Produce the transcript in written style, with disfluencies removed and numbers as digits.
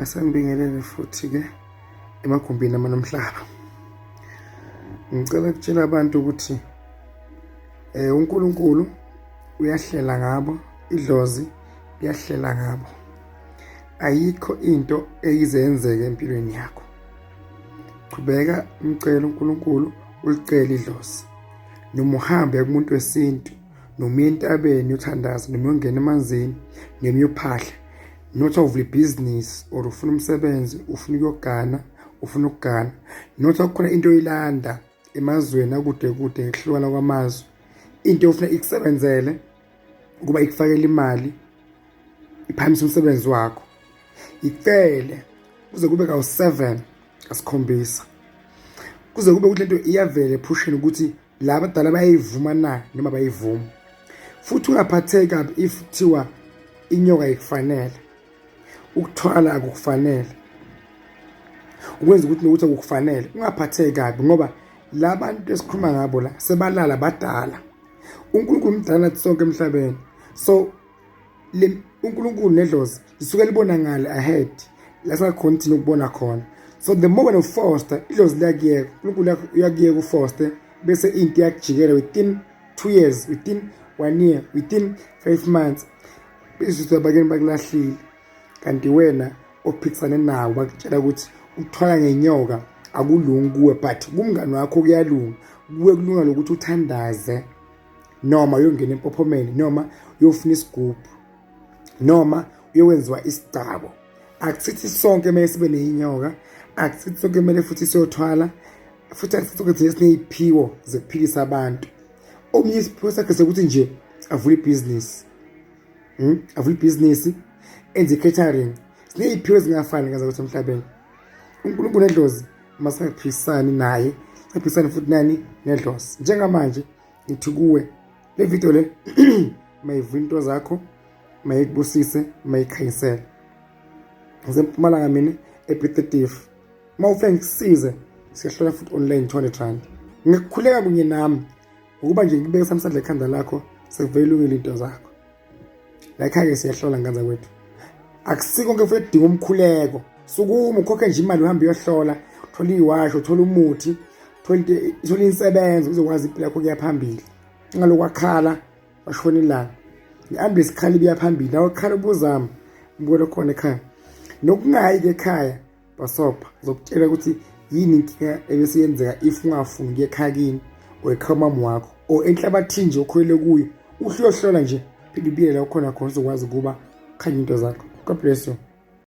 Asangibingelele futhi-ke emagumbini amanomhlaba. Ngicela ukutshela abantu ukuthi uNkulunkulu uyahlela ngabo, idlozi liyahlela ngabo. Ayikho into eyize yenzeke empilweni yakho. Qhubeka umcele uNkulunkulu, ulicele idlozi. Noma uhambe kumuntu wesintu, noma uye entabeni uyothandaza, noma uyongena emanzini, noma uyophahla. Not uvula ibhizinisi or ufuna umsebenzi, ufuna ukuyogana, ufuna ukugana. Not kukhona into oyilanda emazweni akude kude ngekuhlukana kwamazwe. Into ofuna ikusebenzele ukuba ikufakele imali, iphamise umsebenzi wakho. Icele kuze kube kawu-7 kasikhombisa. Kuze kube ukuthi lento iyavela ephusheni ukuthi laba abadala bayayivuma na noma bayivuma. Futhi ungaphatheki kabi if kuthiwa inyoka ayikufanele, ukuthwala akukufanele, ukwenza ukuthi nokuthi akukufanele. Ungaphatheki kabi ngoba labantu esikhuluma ngabo la sebalala badala. uNkulunkulu mdala nathi sonke emhlabeni. So le uNkulunkulu nedlozi lisuke libona ngale ahead la singakhoni thina ukubona khona. So the more wena ufoster, idlozi liyakuyeka, uNkulunkulu uyakuyeka ufoster, bese into iyakujikela within 2 years, within 1 year, within 5 months. Bese abakeni bakulahlile, kanti wena ophikisane nawo bakutshela ukuthi ukuthwala ngenyoka akulungi kuwe, but kumngani wakho kuyalunga. Kuwe kulunga lokuthi uthandaze noma uyongena empophomeni noma uyofuna isigubhu noma uyokwenziwa isigcabo. Akusithi sonke kumele sibe neyinyoka, akusithi sonke kumele futhi siyothwala, futhi akusithi sonke thina siney'phiwo zokuphilisa abantu. Omunye isiphiwo sakhe sokuthi nje avule ibhizinisi, avule ibhizinisi, enze i-catering. Siney'phiwo ezingafani ngazakuthi ukuthi emhlabeni. uNkulunkulu nedlozi masingaphisani naye, singaphisani futhi nani nedlozi. Njengamanje ngithi kuwe le video le mayivule into zakho, mayikubusise, mayikhanyisele. NgiseMpumalanga mina ePiet. Uma ufuna ngikusize, siyahlola futhi online 200 rand. Ngikukhuleka kunye nami ngokuba nje ngibeke samsandla ekhanda lakho, sekuvele ilungile into zakho. La ekhaya-ke siyahlola nganza kwethu. Akusiko konke futhi edinga umkhuleko. Sukuma ukhokhe nje imali uhambe uyohlola, uthole iwasho, uthole umuthi, uthole insebenzo uzokwazi impilo yakho kuya phambili. Ungalokhu wakhala washona ilanga. I-ambulance ikhala ibiya phambili, nawe khala ubuzama ubukele khona ekhaya. Nokungayi-ke ekhaya basopha, ngizokutshela ukuthi yini inkinga ebese yenzeka if ungafuni ukuya ekhaya kini or ekhaya umama wakho or enhlabathini nje okhwele kuyo, uhle uyohlola nje, phinde ubuyele la ukhona khona uzokwazi ukuba khanye into zakho. God bless you.